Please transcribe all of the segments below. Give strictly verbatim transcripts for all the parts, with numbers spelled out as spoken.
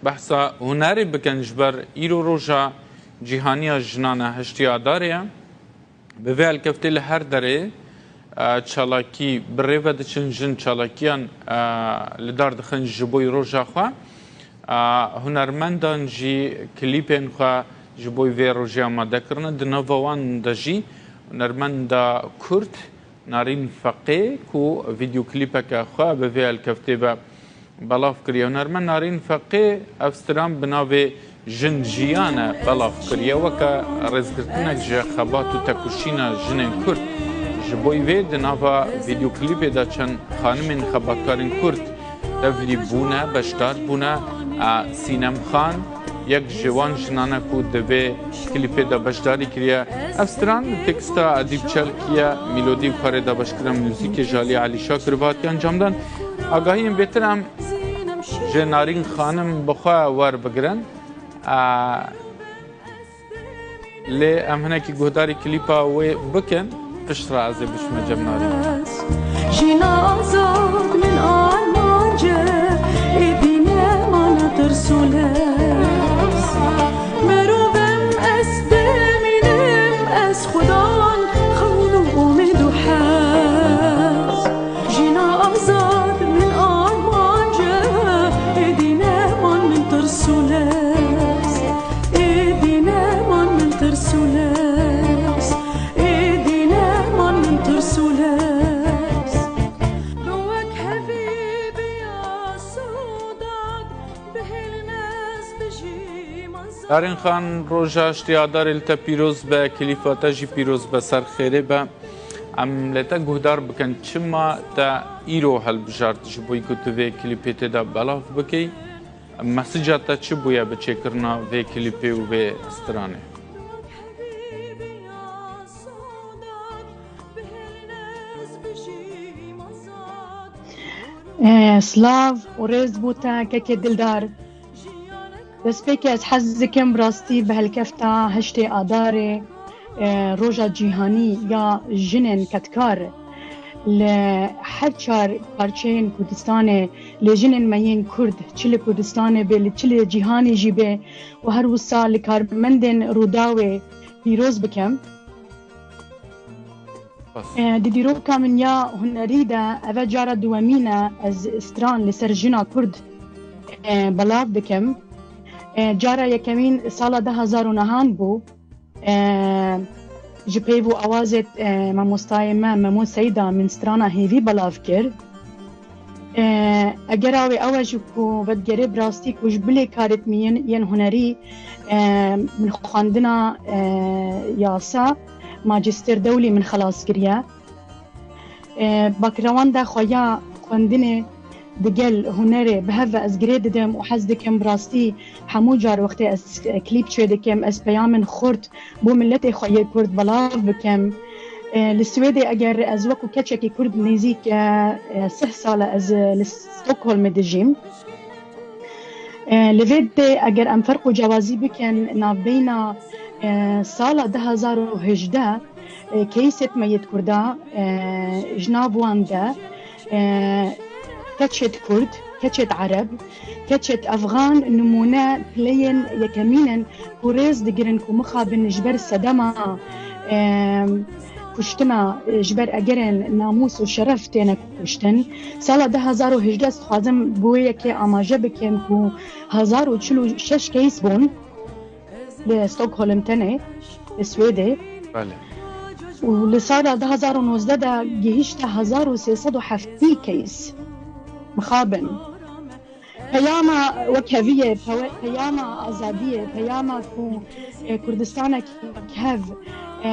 Behsa hunerê bikin, ji ber îro roja cîhanî ya jinan e, heştê Adarê ye. Bi vê helkeftê li her derê, e, çalakî bi rê ve diçin, jin çalakiyan, e, li dar dixin ji bo roja xwe. E, hunermendan jî klîpên xwe ji bo vê rojê amade kirine. Di nava wan de jî hunermenda Kurd Narîn Feqê ku vîdyoklîpeke xwe bi vê helkeftê ve belav kiriye. Hunermend Narîn Feqê ev stran bi navê Jin Jiyan e belav kiriye, weke rêzgirtinek ji xebat û tekoşîna jinên Kurd. Ji bo vê di nava vîdyoklîpê de çend xanimên xebatkarên Kurd tevlî bûne, beşdar bûne. A, Sînem Xan yek ji wan jinan e ku di vê klîpê de beşdarî kiriye. Ev stran li teksta Edîb Çelkî ye, melodî û karê dabeşkirina muzîkê ji alî Elî Şakir ve hatiye encamdan. Agahiyên bêtir em ji Narîn Xanim bi xwe werbigirin. A, Lê em hinekî guhdarî klîpa wê bikin, piştre ez ê biçime cem Narîn. Jîna azad min armanc e, êdî neman tirs û lez. Merov im ez demînim, ez xudan xewn û umêd û hez. Jîna azad min armanc e, êdî neman min tirs û lez. Êdî neman min tirs û lez. Êdî neman min tirs û lez. Bi wek hevî biya sodak, bihêlin ez bijîm azad. Narîn Xan, roja heştê Adarê li te pîroz be, klîfa te jî pîroz be, ser xêrê be. Em lê te guhdar bikin, çima te îro hilbijart ji bo ku tu vê klîpê tê de belav bikî? Mesija te çi bûye bi çêkirina vê klîpê û vê stranê? Eh, silav û rêz bo te, kekê dildar. Destpêkê ez hez dikim bi rastî bi helkefta heştê Adarê, e, Roja Cîhanî ya Jinên Kedkar li her çar parçeyên Kurdistanê, lê jinên me yên Kurd, çi li Kurdistanê bê, li çi li cîhanê jî bê û her wisa li karmendên Rûdawê pîroz bikim. Spas. E, di dîroka min ya hunerî de, eve cara duwemîn e ez stran li ser jina Kurd, e, belav dikim. E, cara yekemîn sala du hezar û nehan bû. E, ji peyv û awazê, e, mamostayê me, Memo Seyda, min strana hêvî belav kir. E, eger awê ew e jî ku vedigerê bi rastî ku ji bilê karêt min yên, yên hunerî, e, min xwendina, e, yasa, majîster dewlî min xelas kiriye. E, backgrounda xwe ya xwendinê digel hunerê bi hev ve ez girê didim û hez dikim bi rastî hemû car wextê ez, e, klîp çê dikim, ez peyamên xurt bo miletê xwe yê Kurd belav bikim. E, li Swêdê eger ez wekû keçekî Kurd nêzîk, e, e, sih sal e ez, e, li Stockholmê dijîm. E, li vê dê eger em ferq û cewazî bikin navbeyna, e, sala du hezar û hejdeh, e, keysêt me yêt Kurda, e, ji nav wan de, e, keçêt Kurd, keçêt Ereb, keçêt Efxan nimûne pileyên yekemîn in ku rêz digirin ku mixabin ji ber sedema, e, kuştina, e, ji ber egerên namûs û şeref têne kuştin. Sala du hezar û hejdeh ez dixwazim bi wê yekê amaje bikim ku hezar û çil û şeş keys bûn li Stockholm tenê, li Swêdê. Belê. Û li sala du hezar û nozdeh de gihişte hezar û sê sed û heftî keys mixabin. Peyama wekheviyê, pewe-, peyama azadiyê, peyama ku, e, Kurdistanek wekhev, e,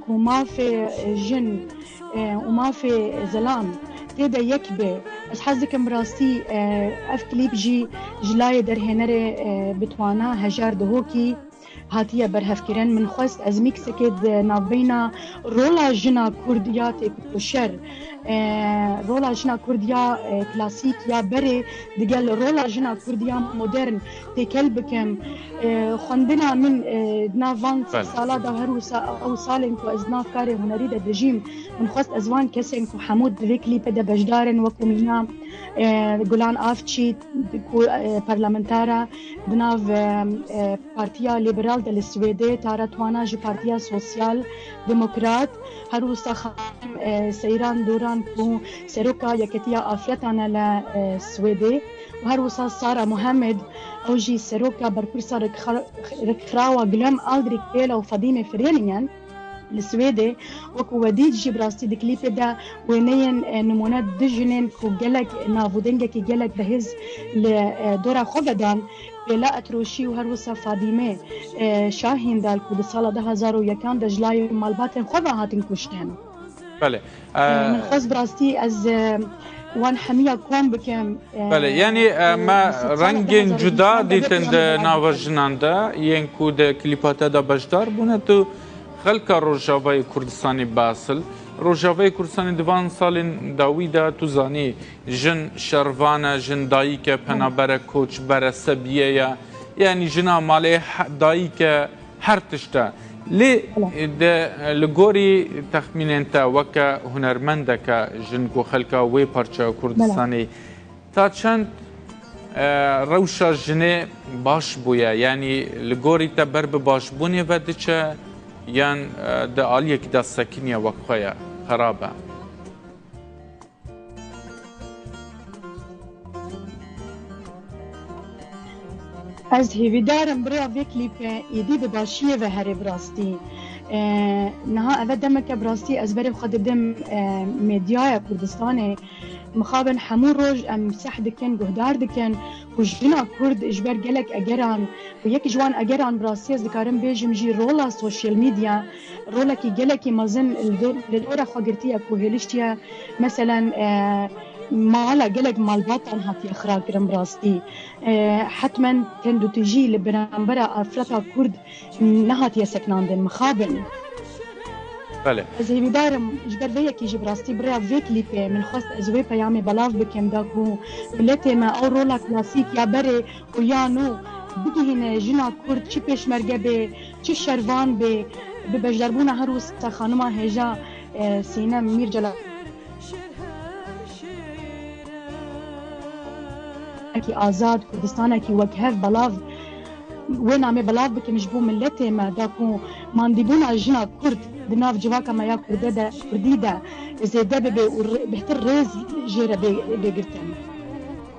ku mafê jin, e, û mafê zilam tê de yek be. Ez hez dikim bi rastî, e, ev klîp jî ji layê derhênerê, e, bitwana Hejar Dihokî, hatiye berhevkirin. Min xwest ez mîksekê di navbeyna rola jina Kurd ya têkoşer, e, rola jina Kurd ya, e, klasîk ya berê digel rola jina Kurd ya modern têkel bikim. E, xwendina min, e, di nav van Belê. sala de her wisa ew salên ku ez di nav karê hunerî de dijîm, min xwest ez van kesên ku hemû di vê klîpê de beşdar in, wekû mîna, e, Gulan Avçî, ku, e, parlamenter e di nav, e, e, Partiya Lîberal de li Swêdê, Tara Tuana ji Partiya Sosyal Demokrat, her wisa xanim, e, Seyran Doran ku seroka Yeketiya Afretan e li, e, Swêdê û her wisa Sara Muhammed, ew jî seroka berpirsa rêkxra-, rêkxirawa Glam Aldrich Pêla û Fadîmê Frelingen li Swêdê. Wekû we dît jî bi rastî di klîpê de wêneyên, e, nimûne du jinên ku gelek nav û dengekî gelek behêz li, e, dora xwe vedan, Pêla Etroşî û her wisa Fadîme, e, Şahîndal ku di sala du hezar û yekan de ji layê malbatên xwe ve hatin kuştin. Belê. E, Min xwest bi rastî ez, e, wan hemiya kom bikim. E, Belê, yanî, e, e, me sala rengên du hezar û yekan cuda de dîtin di nava jinan de, yên ku di klîpa te de beşdar bûne. Tu xelka Rojavayê Kurdistanê basil. Rojavayê Kurdistanê di van salên dawî de tu zanî, jin şervan e, jin dayik e, penabere, koçber e, sebiye ye. Yanî jina malê, he-, dayik e, her tişt e. Lê Bela. de, li gorî texmînên te weke hunermendeke jin ku xelka wê parçeya Kurdistanê, ta çend, e, rewşa jinê baş bûye? Yanî li gorî te ber bi başbûnê ve diçe yan, e, di aliyekî de sekiniye wek xwe ye, xerab e? Ez hêvîdar im bi rêya vê klîpê êdî bi başiyê ve herê bi rastî. E, niha eve demeke bi rastî ez berê xwe didim, e, medyaya Kurdistanê. Mixabin hemû roj em seh dikin, guhdar dikin ku jina Kurd ji ber gelek egeran, ku yek ji wan egeran bi rastî ez dikarim bêjim jî rola sosyal medya, rolekî gelekî mezin li do-, li dora xwe girtiye ku hêliştiye. Meselen, e, mala gelek malbatan hatiye xirakirin bi rastî. E, hetmen tendûtijî li berambera afreta Kurd nehatiye sekinandin, mixabin. Belê. Ez hêvîdar im ji ber vê yekê jî bi rastî bi rêya vê klîpê min xwest ez wê peyamê belav bikim da ku miletê me ew rola klasîk ya berê û ya nû bigihîne jina Kurd, çi pêşmerge bê, çi şervan bê, bi beşdarbûna her wisa xanima hêja, e, Sînem Mîrcelal. Kurdistanekî azad, Kurdistanekî wekhev belav, wê namê belav bikim ji bo miletê me, da ku mandîbûna jina Kurd di nav civaka me ya Kurde de, Kurdî de zêde bibe û rê-, bêhtir rêz jê re bê, bê girtin.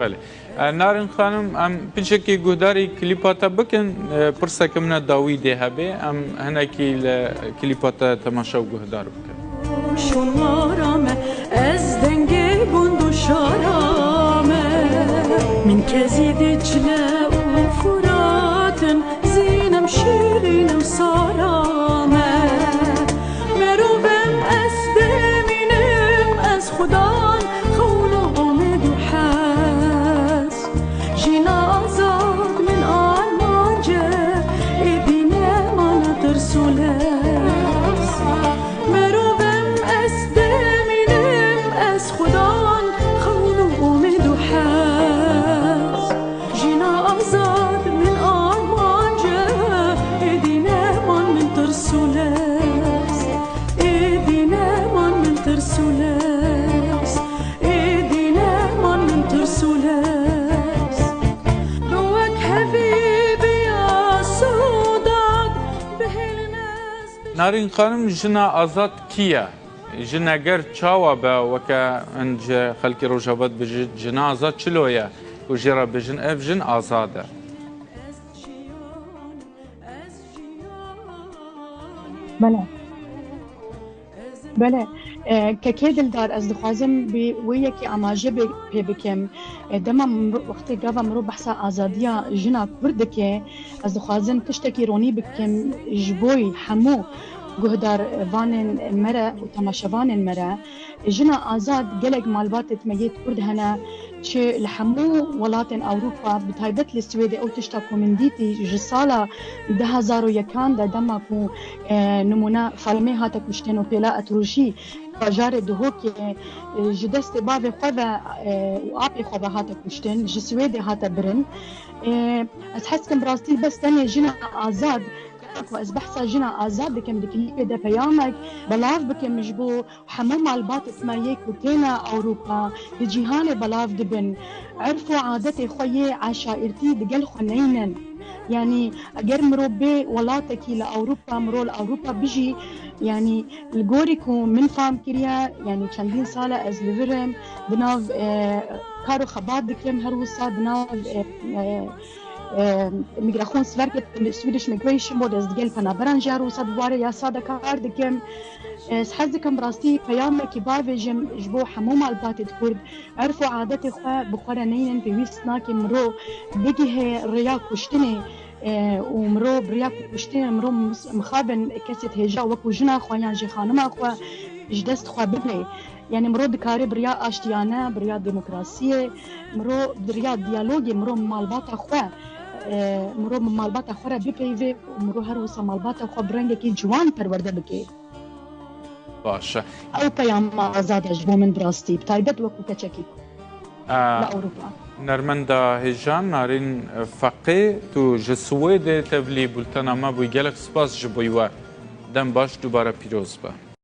Belê. E, Narin Xanim, em piçekî guhdarî klîpa te bikin. E, pirseke min e dawî dê hebe. Em hinekî li klîpa te temaşe û guhdar bikin. Şonwara me, ez dengê gund û şara me. Min kezî Dicle û Furat in, Zînem Şîrîn û Sara me. Merov im ez demînim, ez xudan, xewn û umêd û hes. Jîna azad min armanc e, êdî neman tirs û lez. Merov im ez demînim, ez xudan, xewn û umêd û hes. Jîna azad min armanc e, êdî neman min tirs û lez. Êdî neman min tirs û lez. Êdî neman min tirs û lez. Bi wek hevî biya sodat, bihêlin ez bi Narin Xanim, jina azad kî ye? Jin eger çawa be, weke in ji xelkê Rojava dibêjin, jina azad çilo ye ku jê re bêjin, ev jin azad e? Bele. Bele. E, kekê Dildar, ez dixwazim bi wê yekê amaje bê-, pê bikim. E, dema miro-, wextê gava mirov behsa azadiya jina Kurd dike, ez dixwazim tiştekî ronî bikim ji boy hemû guhdarvanên me re û temaşevanên me re. Jina azad gelek malbatê me yê Kurd hene. çi li hemû welatên Ewropa, bi taybet li Swêdê ew tişta ku min dîtî ji sala du hezar û yekan de dema ku, e, nimûne Falmê hate kuştin û Pêla Etrûjî bajarê Duhokê, e, ji destê bavê xwe ve, e, û apê xwe ve hate kuştin, ji Swêdê hate birin. E, ez hez dikim bi rastî bes tenê jina azad, ku ez behsa jina azad dikim, di klîpê de peyamek belav bikim ji bo hemû malbatê me yê ku têne Ewropa, di cîhanê belav dibin. Erf û adetê xwe yê eşaîrtî digel xwe neynin. Yanî eger mirov bê welatekî li Ewropa, mirov li Ewropa bijî, yanî li gorî ku min fam kiriye, yanî çendîn sal e ez li vir im, di nav, e, kar û xebat dikim, her wisa di nav, e, e, e, Migrationsverket, Swedish Migration Bodies, digel penaberan jî her wisa di warê yasa de kar dikim. Ez hez dikim bi rastî peyamekî bavêjim ji bo hemû malbatê Kurd, erf û adetê xwe bi xwe re neynin, pêwîst nake mirov bigihê rêya kuştinê, e, û mirov bi rêya kuştinê mirov mis-, mixabin kesê hêja wekû jina xwe yan jî xanima xwe ji dest xwe bide. Yanî mirov dikare bi rêya aştiyane, bi rêya demokrasiyê, mirov bi rêya diyalogê, mirov malbata xwe, e, mirov malbata xwe re bipeyve û mirov her wisa malbata xwe bi rengekî ciwan perwerde bike. Baş e. Ew peyama azad e ji bo min bi rastî, bi taybet wekû keçekî A, li Ewropa. Nermenda hêjan Narîn Feqê, tu ji Swêdê tevlî bultena me bûyî. Gelek spas ji bo we. Dem baş, dubare pîroz be.